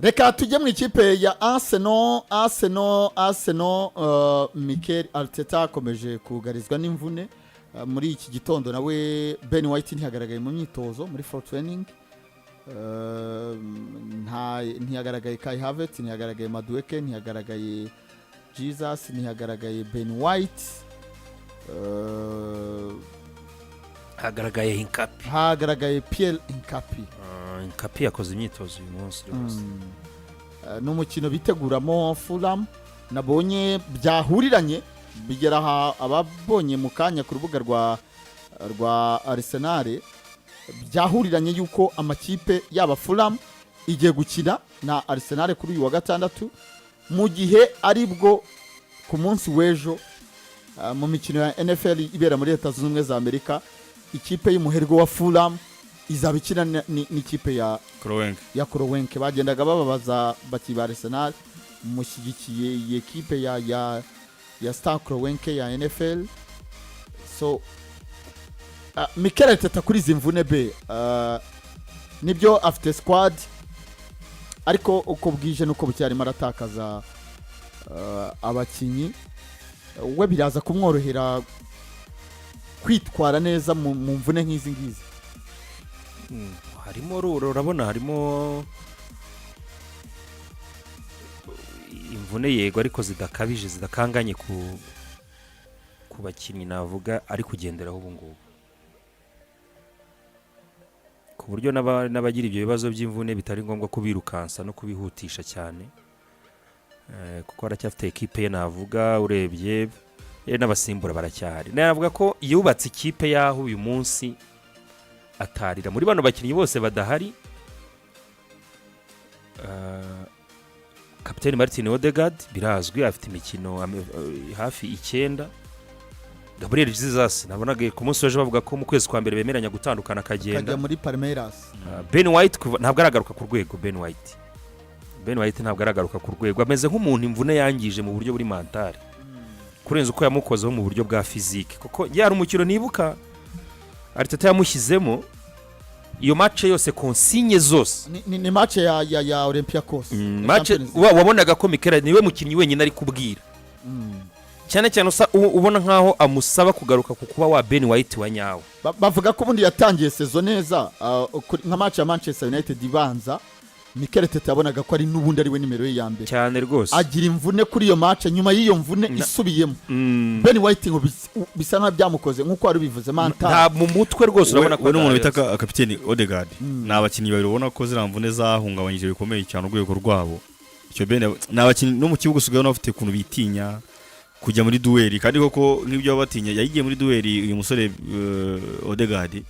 Reka tujye mu ikipe ya Arsenal. Arsenal, Arsenal, Mikel Arteta akomeje kugarizwa n'imvune. Muri iki gitondo nawe Ben White ntiyagaragaye mu myitozo, muri full training. Ntiyagaragaye Kai Havertz, ntiyagaragaye Madueke, ntiyagaragaye Jesus, ntiyagaragaye Ben White. Hagaragaye Hincapié. Hagaragaye Piero Hincapié. Hincapié yakoze imyitozo uyu munsi rwose. Ni umukino biteguramo Fulham. Nabonye byahuriranye bigera aha, ababonye mu kanya ku rubuga rwa Arsenal, byahuriranye yuko amakipe yaba Fulham igiye gukina na Arsenal kuri uyu wa gatandatu, mu gihe aribwo ku munsi w'ejo mu mikino ya NFL ibera muri Leta Zunze Ubumwe za Amerika, ikipe y'umuherwe wa Fulham izaba ikina n'ikipe ya Kroenke. Ya Kroenke. Bagendaga bababaza bati ba Arsenal mushyigikiye iyi ekipe ya Stan Kroenke ya NFL? So Mikel Arteta kuri izi mvune be, nibyo afite squad, ariko uko bwije nuko bukeye arimo aratakaza abakinnyi. We biraza kumworohera kwitwara neza mu mvune nk'izi ngizi? Harimo urabona harimo imvune yego, ariko zidakabije, zidakanganye ku bakinnyi navuga ari kugenderaho ubu ngubu, ku buryo n'abagira ibyo bibazo by'imvune bitari ngombwa kubirukansa no kubihutisha cyane, kuko aracyafite ekipe ye. Navuga urebye ye n'abasimbura baracyahari. Navuga ko yubatse ikipe y'aho uyu munsi atarira muri bano bakinnyi bose badahari. Kapiteni Martin Odegaard birazwi afite imikino hafi 9. Gabriel Jesus nabonaga ku munsi w'ejo bavuga ko mu kwezi kwa mbere bemeranya gutandukana, akagenda. Akajya muri Palmeiras. Ben White ntabwo aragaruka ku rwego. Ben White ntabwo aragaruka ku rwego. Ameze nk'umuntu imvune yangije mu buryo buri mental kurenza uko yamukozeho mu buryo bwa physique, kuko yari umukino nibuka Arteta yamushyizemo iyo match yose, consigne zose. Ni match ya Olympiacos. Ya match Champions League. Wabonaga ko Mikel niwe mukinnyi wenyine ari kubwira cyane cyane, ubona nkaho amusaba kugaruka ku kuba wa Ben White wa nyawe. Bavuga ko ubundi yatangiye saison neza, nka match ya Manchester United ibanza, Mikel Arteta yabonaga ko ari n'ubundi ari we nimero ye ya mbere. Cyane rwose. Agira imvune kuri iyo match. Nyuma y'iyo mvune isubiyemo, Ben White ngo bisa nkaho byamukoze nk'uko wari ubivuze, mental. Nta mu mutwe rwose, urabona ko We n'umuntu bita adahagaze. Kapiteni Odegaard ni abakinnyi babiri ubona ko ziriya mvune zahungabanyije bikomeye cyane urwego rwabo. Icyo Ben ni abakinnyi no mu kibuga usigaye bafite ukuntu bitinya kujya muri duel, kandi koko nk'ibyo baba batinya. Yagiye muri duel uyu musore Odegaard,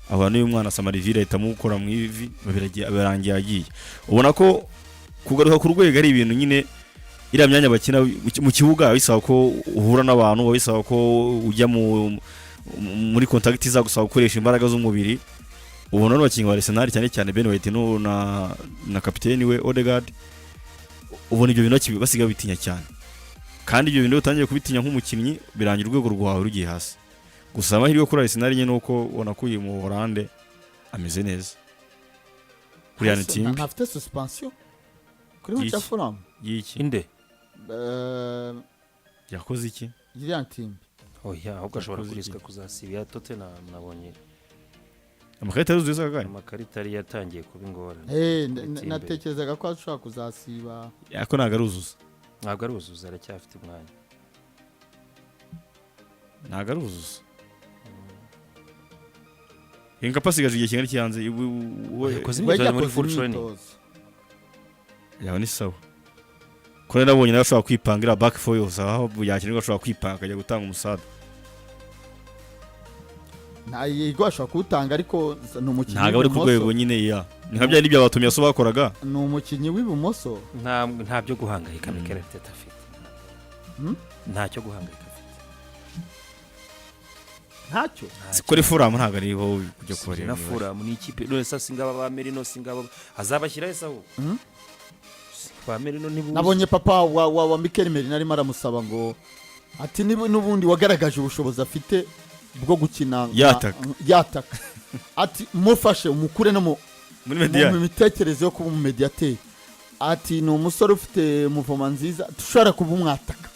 ahura n'uyu mwana Summerville, ahita amukora mu ivi, birangiye agiye. Ubona ko kugaruka ku rwego ari ibintu nyine, iriya myanya bakina mu kibuga bisaba ko uhura n'abantu, bisaba ko ujya muri contact, izagusaba gukoresha imbaraga z'umubiri. Ubona n'abakinnyi ba Arsenal, cyane cyane Ben White na kapiteni we Odegaard, ubona ibyo bintu basigaye bitinya cyane. Kandi ibyo bintu iyo utangiye kubitinya nk'umukinnyi, birangira urwego rwawe rugiye hasi. Gusa amahirwe kuri Arsenal nyine ni uko ubona ko uyu mu Hollande ameze neza kuri yani team. Ntafite suspension kuri match ya Y'iki? Fulham. Y'iki? Inde? Yakoze iki? Iriya team. Oya, ahubwo ashobora Yakoze iki? kurisika kuzasiba ya Tottenham nabonye. Amakarita yuzuye se kagari? Amakarita yari yatangiye kuba ingorane kuri Timber. Natekerezaga ko ashobora kuzasiba. Ariko ntabwo aruzuza. Ntabwo aruzuza, aracyafite umwanya. Ntabwo aruzuza. Hincapié asigaje igihe kingana iki hanze? Yakoze We imyitozo muri yakoze full training. imyitozo. Yaba ni sawa ko rero nabonye nawe ashobora kwipangira back four yose, aho yakenerwa ashobora kwipanga akajya gutanga umusada. Nta, yego, ashobora kuwutanga, ariko ni umukinnyi Ntabwo ari ku w'ibumoso. rwego nyine ya ni nka bya n'ibyo abatomiyaso bakoraga. Ni umukinnyi w'ibumoso. Nta byo guhangayika Mikel Arteta afite. Ntacyo guhangayika afite. Ntacyo. Si kuri Fulham, ntabwo ariho kujya kubareba. Na Fulham ni ikipe none se singaba ba Merino, singaba azabashyiraho se ahubwo? Ba Merino ntibuzi. Nabonye papa wa Mikel Merino arimo aramusaba ngo ati n'ubundi wagaragaje ubushobozi afite bwo gukina Yataka. Yataka, ati mufashe umukure no mu muri mu médian mitekerereze yo kuba umumediyateri. Ati ni umusore ufite mouvement nziza, dushobora kuba umwataka.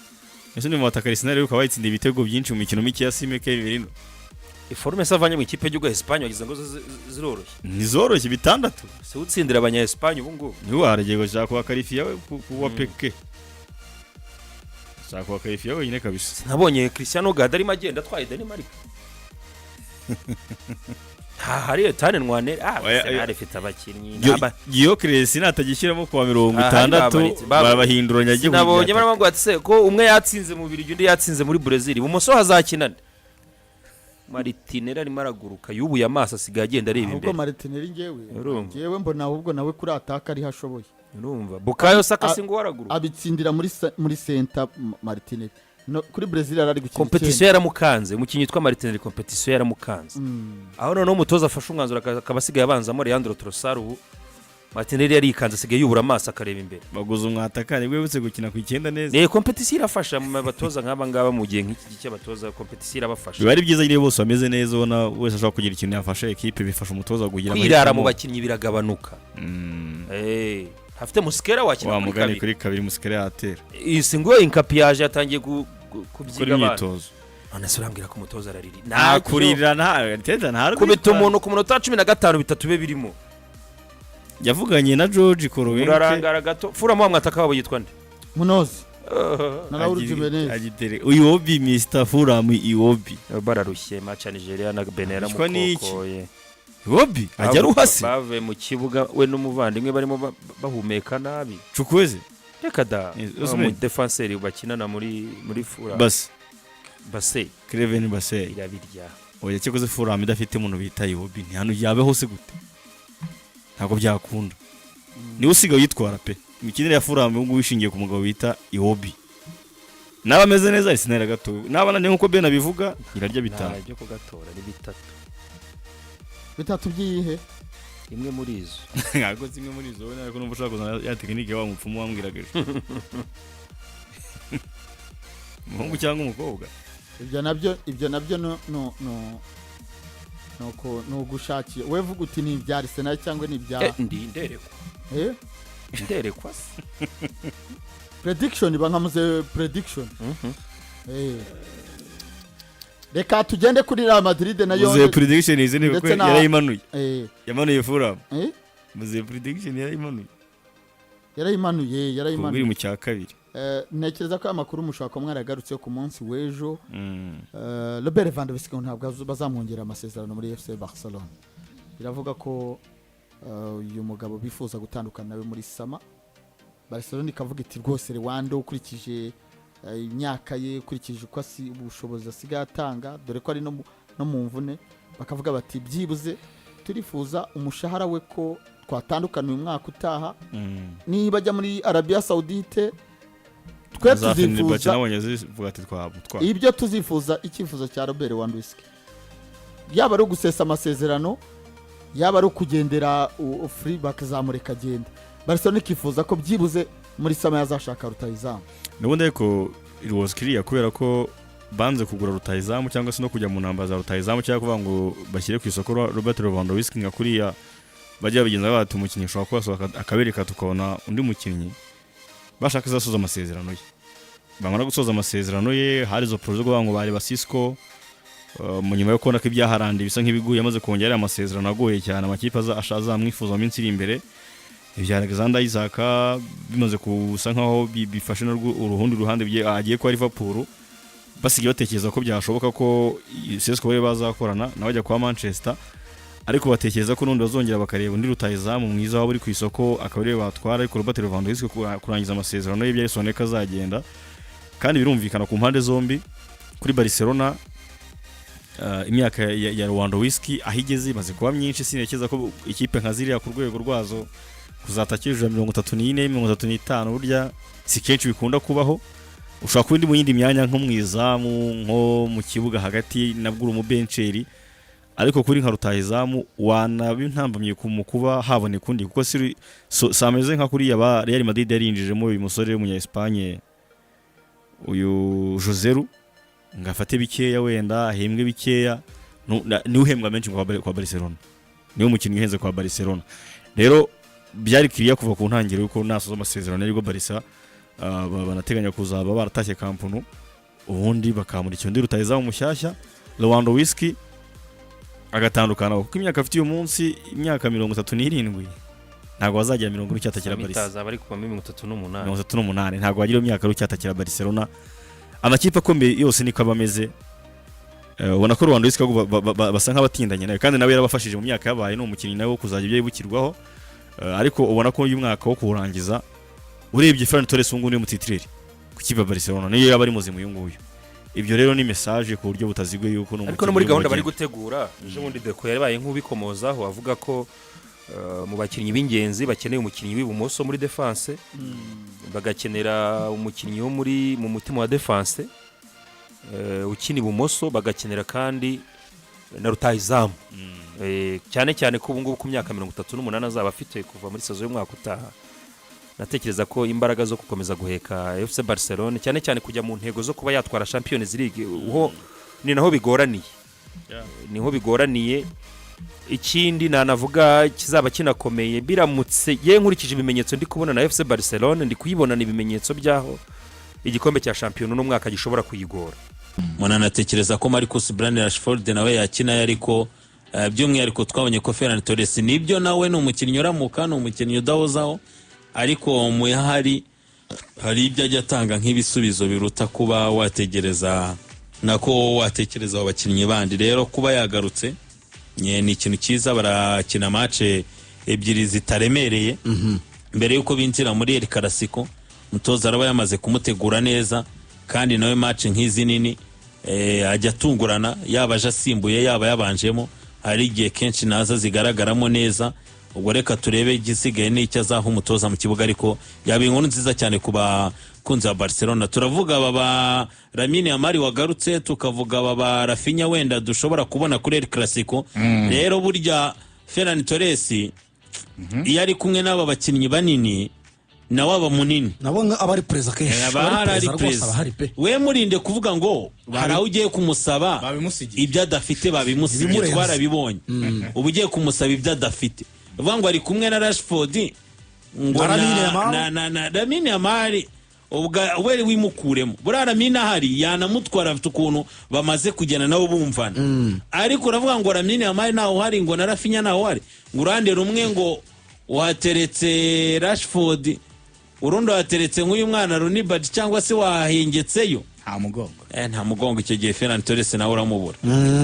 Ese ni mu bataka Arsenal ukaba wayitsinda ibitego byinshi mu mikino mike ya Simeke Merino? I forme se avanye mu ikipe y'igihugu ya Espagne, wagize ngo ziroroshye? Ntizoroshye, bitandatu. Si utsindira abanya Espagne ubu ngubu? Niwe haragiye gushaka kuba qualifié we kuwa peke, shaka kuba qualifié wenyine kabisa. Nabonye Cristiano Gada arimo agenda atwaye Denmark, nta hari Ethan Nwaneri. Oya, Arsenal ifite abakinnyi Gyökeres natagishyiramo kuwa mirongo Aha, itandatu babaritse, barabahinduranya agiye. Sinabonye barimo ngo ati se ko umwe yatsinze mu Bubiligi, undi yatsinze muri Brazil, ibumoso hazakina nde? Martinelli arimo araguruka, yubuye amaso, asigaye agenda areba Ahubwo imbere. Martinelli ngewe Urumva. ngewe mbona ahubwo nawe kuri attaque ariho ashoboye. Urumva Bukayo Saka singo waraguruka. Abitsindira muri center Martinelli. No, kuri Brazil yari ari gukina Compétition icyenda. yaramukanze, umukinnyi witwa Martinelli compétition yaramukanze. Aho noneho umutoza afashe umwanzuro akaba asigaye abanzamo Leandro Trossard. Ubu Martinelli yarikanze, asigaye yubura amaso akareba imbere. Baguze umwataka nibwo yibutse gukina ku icyenda neza. Ne compétition irafasha mu batoza nk'aba ngaba, mu gihe nk'iki cy'abatoza compétition irabafasha. Biba ari byiza nyine bose bameze neza, ubona wese ashobora kugira ikintu yafasha ekipe, bifasha umutoza kugira Kwirara mu amahitamo. bakinnyi biragabanuka. Afite Musikera wakina Wa kuri mugani kabiri. Kuri kabiri Musikera yatera. Iyi singo Hincapié yaje yatangiye gukora kubyiga abana. Imyitozo. None se urambwira ko umutoza arariri? Nta kurira, nta teta, nta Kubita umuntu ku munota wa 15, bitatu be birimo. Yavuganye na George Korowenke. Urarangara gato. Furamo wa mwataka wabo yitwa nde? Munoz na Raul Jimenez. Agitere Iwobi, Mr Fulham Iwobi. Bararushye, match ya Nigeria na Benin Rushywa n'iki? yaramukokoye. Iwobi ajya aruhase. Bavuye mu kibuga we n'umuvandimwe barimo bahumeka nabi. Chukwueze. Reka da. Osimhen. Mu défenseur bakinana muri Fura. Bas Base. Calvin Bassey. Irabirya. Oya, cyakoze Fulham idafite umuntu bita Iwobi ntihano yabe hose gute, ntabwo byakunda. Niwe usigaye uyitwara pe. Imikinire ya Fulham ubu ngubu ishingiye ku mugabo bita Iwobi. Naba ameze neza Arsenal gato, naba ananiwe nkuko Ben abivuga irarya bitanu. Nta byo kugatora, ni bitatu. Bitatu by'iyihe? Imwe muri izo. Ntabwo zimwe muri izo wenda, ariko numva ushaka kuzana ya technique wa mupfumu wambwiraga ejo, umuhungu cyangwa umukobwa. Ibyo nabyo no ni ugushakiye. We vuga uti ni ibya Arsenal cyangwa ni ibya Ndi nderekwa. Eh? Nderekwa se. Prediction bankamuze prediction. Reka tugende kuri Real Madrid nayo. Muzehe prediction izi ni kuko Ndetse yarayimanuye. Yamanuye Fulham. Eh? Muzehe prediction yarayimanuye. Yarayimanuye. Ubwo iri Yarayimanuye. mu cya kabiri. Ntekereza ko aya makuru mushobora kuba mwaragarutseho ku munsi w'ejo. Robert Lewandowski ngo ntabwo bazamwongerera amasezerano muri FC Barcelona. Biravuga ko uyu mugabo bifuza gutandukana nawe muri summer. Barcelona ikavuga iti rwose Lewando, ukurikije imyaka ye, ukurikije uko ubushobozi asigaye atanga, dore ko ari no mu mvune, bakavuga bati byibuze turifuza umushahara we ko twatandukana uyu mwaka utaha. Niba ajya muri Arabia Saudite, twe Za Fenerbahce tuzifuza nabonye zivuga ati twamutwara. Ibyo tuzifuza, icyifuzo cya Robert Lewandowski, yaba ari ugusesa amasezerano, yaba ari ukugendera free, bakazamureka agenda. Barcelona ikifuza ko byibuze muri summer yazashaka rutayizamu. Nubundi ariko it was clear, kubera ko banze kugura rutayizamu cyangwa se no kujya mu ntambara za rutayizamu, cyangwa kuvuga ngo bashyire ku isoko Robert Lewandowski nka kuriya bajya babigenza, bati umukinnyi ushobora kubasohoka akabereka tukabona undi mukinnyi. Bashaka azasoza amasezerano ye, bamara gusoza amasezerano ye, hari izo projet zo kuvuga ngo bari basisco mu nyuma yo kubona ko ibyaharandi bisa nk'ibiguye, amaze kongera ariya amasezerano agoye cyane amakipe azamwifuza mu minsi iri imbere. Ibya Alexander Isak bimaze gusa nkaho bifashe urundi ruhande, agiye kwa Liverpool, basigaye batekereza ko byashoboka ko Sesko bari bazakorana nawe ajya kwa Manchester, ariko batekereza ko n'undi bazongera bakareba undi rutayizamu mwiza waba uri ku isoko akaba ariwe batwara. Ariko Robert Lewandowski kurangiza amasezerano ye byari ko azagenda, kandi birumvikana ku mpande zombi. Kuri Barcelona, imyaka ya Lewandowski aho igeze imaze kuba myinshi. Sinekeza ko ikipe nka ziriya ku rwego rwazo kuzata hejuru ya 34, 35, burya si kenshi bikunda kubaho. Ushobora kuba undi mu yindi myanya, nko mu izamu, nko mu kibuga hagati, nabwo uri umubenceri, ariko kuri nka rutahizamu wanaba intambamyi mu kuba haboneka undi, kuko si sameze nka kuriya ba Real Madrid yarinjijemo uyu musore w'umunya Espagne, uyu Joselu, ngo afate bikeya, wenda ahembwe bikeya. Niwe uhembwa menshi kwa Barcelona, niwe mukinnyi uhenze kwa Barcelona. Rero Byari kiriya kuva ku ntangiriro yuko nasoza amasezerano aribwo Barca banateganya kuzaba baratashye Camp Nou, ubundi bakamurikira undi rutahizamu mushyashya Lewandowski agatandukana, kuko imyaka afite uyu munsi, imyaka 37, ntabwo bazagera 40 cyatakira Barca. Azaba ari kuva muri 38. 38, ntabwo wagira iyo myaka ari cyatakira Barcelona. Amakipe akomeye yose niko aba ameze. Ubona ko Lewandowski basa nk'abatindanye nawe, kandi nawe yarabafashije mu myaka yabaye, ni umukinnyi nawe wo kuzajya ibyo yibukirwaho. Ariko ubona ko uyu mwaka wo kuwurangiza, urebye Ferran Torres ubu ngubu niwe mutitulaire ku kipe ya Barcelona, niyo yaba ari muzima uyu nguyu. Ibyo rero ni message ku buryo butaziguye yuko ni Ariko no muri umukinnyi gahunda bari w'umugeni. gutegura, ejo bundi Deco yabaye nk'ubikomozaho avuga ko mu bakinnyi b'ingenzi bakeneye umukinnyi w'ibumoso muri défense, bagakenera umukinnyi wo muri mu mutima wa défense ukina ibumoso, bagakenera kandi na rutahizamu. Cyane cyane ko ubu ngubu ku myaka 38 azaba afite kuva muri saison y'umwaka utaha, natekereza ko imbaraga zo gukomeza guheka FC Barcelone, cyane cyane kujya mu ntego zo kuba yatwara Champions League, ho ni naho bigoraniye. Niho bigoraniye. Ikindi nanavuga kizaba kinakomeye, biramutse ye nkurikije ibimenyetso ndi kubona na FC Barcelone, ndi kuyibonana ibimenyetso by'aho igikombe cya shampiyona uno mwaka gishobora kuyigora. Munanatekereza ko Marcus Brand Rashford nawe yakina, ariko by'umwihariko twabonye ko Ferran Torres nibyo nawe ni umukinnyi uramuka, ni umukinnyi udahozaho, ariko mu yahari hari ibyo ajya atanga nk'ibisubizo biruta kuba wategereza nako watekereza abo bakinnyi bandi. Rero kuba yagarutse ni ikintu cyiza. Barakina match ebyiri zitaremereye mbere y'uko binjira muri El Clasico. Umutoza araba yamaze kumutegura neza, kandi nawe match nk'izi nini ajya atungurana, yaba aje asimbuye, yaba yabanjemo, hari igihe kenshi naza zigaragaramo neza. Ubwo reka turebe igisigaye n'icyo azaha umutoza mu kibuga, ariko yaba inkuru nziza cyane ku bakunzi ba Barcelona. Turavuga aba ba Lamine Yamal wagarutse, tukavuga aba ba Raphinha wenda dushobora kubona kuri El Clasico. Rero burya Ferran Torres iyo ari kumwe n'aba bakinnyi banini nawe aba munini. Nabo aba ari perezida kenshi. Aba ahari ari perezida rwose, aba ahari pe. We murinde kuvuga ngo hari aho ugiye kumusaba Babimusigiye. ibyo adafite, babimusigiye. Ibimurenze. Twarabibonye, uba ugiye kumusaba ibyo adafite, uvuga ngo ari kumwe na Rashford ngo Na Lamine Yamal. na Lamine Yamal, ubwa we wimukuremo. Buriya Lamine ahari yanamutwara, afite ukuntu bamaze kugenda nabo bumvana. Ariko uravuga ngo Lamine Yamal ntawe uhari, ngo na Raphinha ntawe uhari, ngo uruhande rumwe ngo wateretse Rashford, urundi wateretse nk'uyu mwana Roony Bardghji, cyangwa se wahengetseyo. Nta mugongo. Nta mugongo, icyo gihe Ferran Torres nawe uramubura.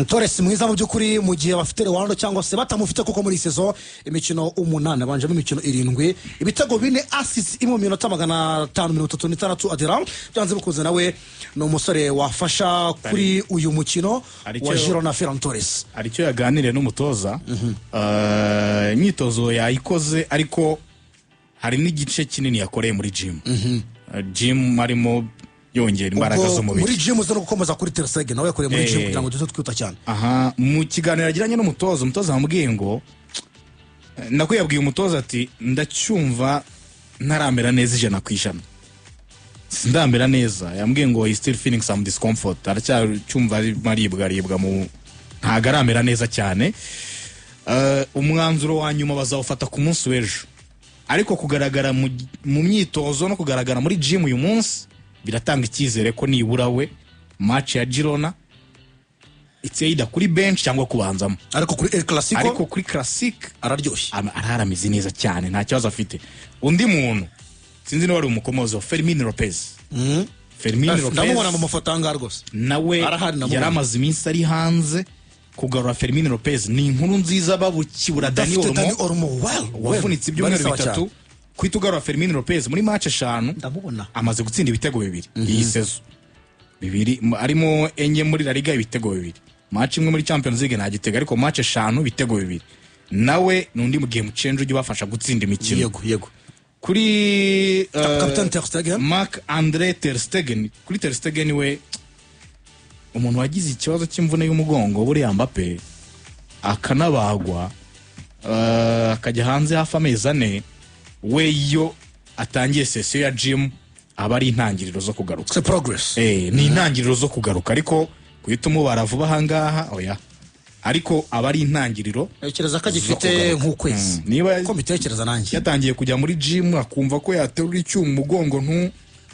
Torres mwiza mu by'ukuri mu gihe bafite Lewando cyangwa se batamufite, kuko muri iyi saison imikino 8 abanjemo imikino 7, ibitego 4, assist imwe mu minota 536. Adera byanze bikunze nawe ni umusore wafasha kuri uyu mukino Hari wa Girona, Ferran Torres. Hari icyo yaganiriye n'umutoza. Imyitozo yayikoze, ariko hari n'igice kinini yakoreye muri gym. Gym arimo yongera imbaraga Ubwo z'umubiri. Muri gym uza no gukomeza kuri Ter Stegen, nawe yakoreye muri gym, kugira ngo duze twihuta cyane. Aha mu kiganiro yagiranye n'umutoza, umutoza yamubwiye ngo nako yabwiye umutoza ati: "Ndacyumva ntaramera neza 100%, sindamera neza." Yambwiye ngo he still feeling some discomfort, aracyacyumva arimo aribwa aribwa mu ntabwo aramera neza cyane. Umwanzuro wa nyuma bazawufata ku munsi w'ejo, ariko kugaragara mu myitozo no kugaragara muri gym uyu munsi biratanga icyizere ko nibura we match ya Girona it's either kuri bench cyangwa kubanzamo. Ariko kuri El Clasico Ariko kuri Classic araryoshye. Arahari, ameze neza cyane, nta kibazo afite. Undi muntu sinzi niba wari umukomozo, Fermin Lopez. Fermin Lopez Ndamubona mu mafoto ahangaha rwose. Nawe Arahari, ndamubona. yari amaze iminsi ari hanze. Kugarura Fermin Lopez ni inkuru nziza babukibura Dani Udafite Dani Olmo Olmo, well, well, wavunitse ibyumweru barisaba 3. cyane. Kuhita ugarura Fermin Lopez muri match 5, Ndamubona. amaze gutsinda ibitego 2 iyi saison, 2 arimo 4 muri La Liga, ibitego 2, match imwe muri Champions League nta gitego, ariko match 5 ibitego 2. Nawe ni undi mu game changer ujya ubafasha gutsinda imikino. Yego. Kuri Captain Ter Stegen. Marc Andre Ter Stegen, kuri Ter Stegen we, umuntu wagize ikibazo cy'imvune y'umugongo buriya Mbappe akanabagwa, akajya hanze hafi amezi 4, we iyo atangiye session ya gym aba ari intangiriro zo kugaruka. C'est progress. Ni intangiriro zo kugaruka, ariko guhita umubara vuba ahangaha oya. Ariko aba ari intangiriro. Ntekereza ko zo agifite kugaruka. nk'ukwezi. Niba Ko mbitekereza nanjye. yatangiye kujya muri gym, akumva ko yaterura icyuma, umugongo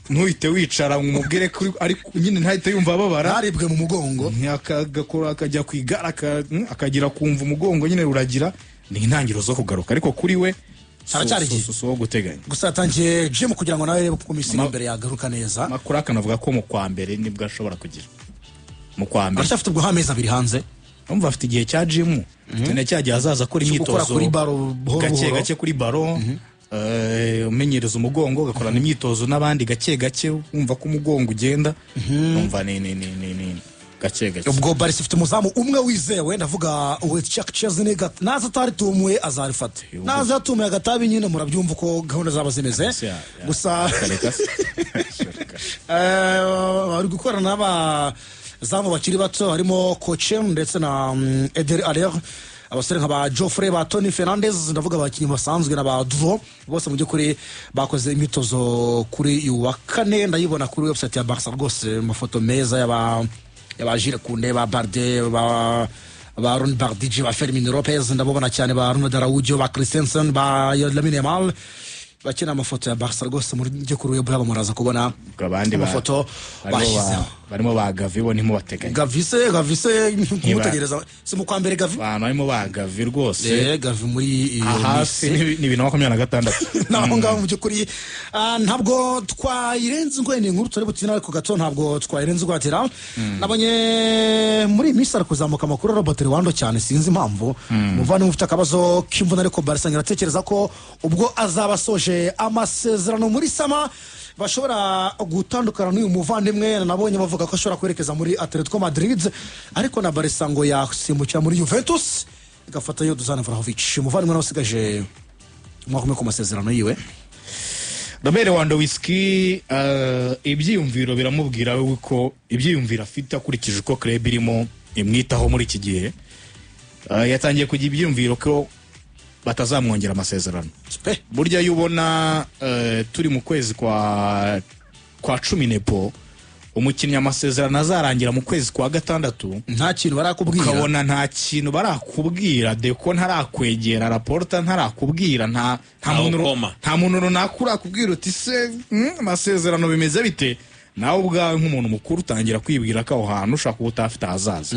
ntuhite wicara ngo umubwire ko ariko nyine ntahite yumva ababara. Ntaribwe mu mugongo. Akagakora, akajya ku igare, akagira kumva umugongo nyine uragira. Ni intangiriro zo kugaruka, ariko kuri we Haracyari igihe. si uwo guteganya. Gusa yatangiye gym kugira ngo nawe arebe ko iminsi iri imbere yagaruka neza. Amakuru akanavuga ko mu kwa mbere nibwo ashobora kugira, mu kwa mbere. Aracyafite ubwo nk'amezi 2 hanze. Urumva afite igihe cya gym, afite na cya gihe azaza akora Cyo gukora imyitozo kuri baro buhoro gake buhoro. gake kuri baro, umenyereza umugongo, ugakorana imyitozo n'abandi gake gake, wumva ko umugongo ugenda, wumva ni gake gake. Ubwo Barca ifite umuzamu umwe wizewe, ndavuga Wojciech Szczesny. Naza atarитumuye azarifata, naza yatumuye agatabi nyine murabyumva uko gahunda zaba zimeze. Gusa Reka se. Bari gukorana n'abazamu bakiri bato, harimo Kocem ndetse na Eder Aler, abasore nka ba Jofre, ba Tony Fernandez, ndavuga abakinnyi basanzwe na ba Duro, bose mu by'ukuri bakoze imyitozo kuri uyu wa kane. Ndayibona kuri website ya Barca rwose, amafoto meza y'aba Jules Koundé, ba Balde, ba Ron Bardigi, ba Fermin Lopez, ndababona cyane, ba Ronald Araujo, ba Christensen, ba Lamine Yamal bakina. Amafoto ya Barca rwose muri byo kuri web yabo muraza kubona Ubwo abandi amafoto barimo bashyizeho. Barimo ba Gavi bo ntimubateganye. Gavise, Gavise kumutegereza si mu kwa mbere Gavi. Abantu barimo ba Gavi rwose. Gavi muri iyo Hasi minsi. ni 2026. Naho ngaho mu by'ukuri ntabwo twayirenze ngo ni inkuru turi butine, ariko gato ntabwo twayirenze ingwatira. Nabonye muri iyi minsi ari kuzamuka amakuru ya Robert Lewando cyane, sinzi impamvu. Umuvandimwe ufite akabazo k'imvune, ariko Barca iratekereza ko ubwo azaba asoje amasezerano muri summer bashobora gutandukana n'uyu muvandimwe. Nabonye bavuga ko ashobora kwerekeza muri Atletico Madrid, ariko na Barca ngo yasimbukira muri Juventus igafatayo Dusan Vlahovic. Umuvandimwe nawe usigaje umwaka umwe ku masezerano yiwe. Robert Lewandowski, ibyiyumviro biramubwira we ko ibyiyumviro afite akurikije uko club irimo imwitaho muri iki gihe, yatangiye kugira ibyiyumviro ko batazamwongera amasezerano. Pe. Burya iyo ubona turi mu kwezi kwa 10 nepo, umukinnyi amasezerano azarangira mu kwezi kwa gatandatu, nta kintu barakubwira, ukabona nta kintu barakubwira, Deco ntarakwegera, Laporta ntarakubwira, nta muntu Ntawukoma. nta muntu runaka urakubwira uti se amasezerano bimeze bite, nawe ubwawe nk'umuntu mukuru utangira kwibwira ko aho hantu ushobora kuba utafite ahazaza.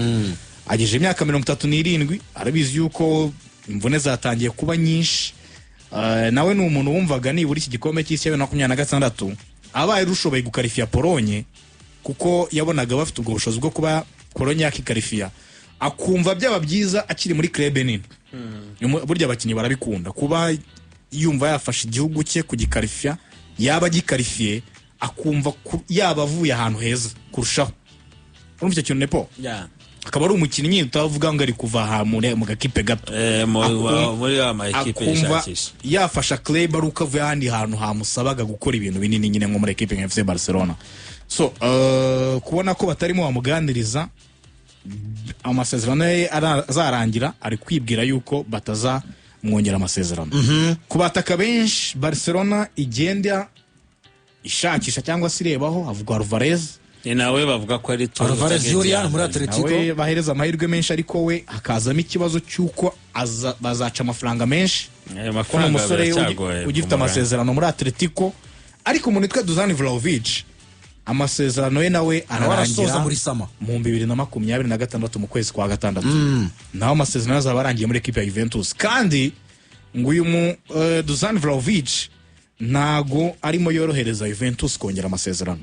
Agejeje imyaka 37, arabizi yuko imvune zatangiye kuba nyinshi. Nawe ni umuntu wumvaga nibura iki gikombe cy'isi ya 2026 abaye rushoboye gukarifiya Polonye, kuko yabonaga bafite ubwo bushobozi bwo kuba Polonye yakikarifiya, akumva byaba byiza akiri muri club nini. Burya abakinnyi barabikunda kuba yumva yafasha igihugu cye kugikarifiya, yaba agikarifiye akumva yaba avuye ahantu heza kurushaho. Urumva icyo kintu nepo? Akaba ari umukinnyi utavuga ngo ari kuva aha mu gakipe gato. Muri ya ma ekipe Akumva yishakisha. yafasha club ari uko avuye ahandi hantu hamusabaga gukora ibintu binini nyine, nko muri ekipe nka FC Barcelona. So kubona ko batarimo bamuganiriza amasezerano ye azarangira, ari kwibwira yuko batazamwongera amasezerano. Ku bataka benshi Barcelona igenda ishakisha cyangwa se irebaho, havugwa Alvarez. Ni nawe bavuga ko ari Alvarez Julian muri Atletico. Nawe bahereza amahirwe menshi, ariko we hakazamo ikibazo cy'uko bazaca amafaranga menshi, Ayo ko ni mafaranga umusore biracyagoye ugifite kumugana. amasezerano muri Atletico. Ariko umuntu witwa Dusan Vlahovic, amasezerano ye nawe Nawe arasoza ararangira muri summer. mu 2026 mu kwezi kwa gatandatu, naho amasezerano azaba arangiye muri ekipe ya Juventus. Kandi ngo uyu mu Dusan Vlahovic ntago arimo yorohereza Juventus kongera amasezerano.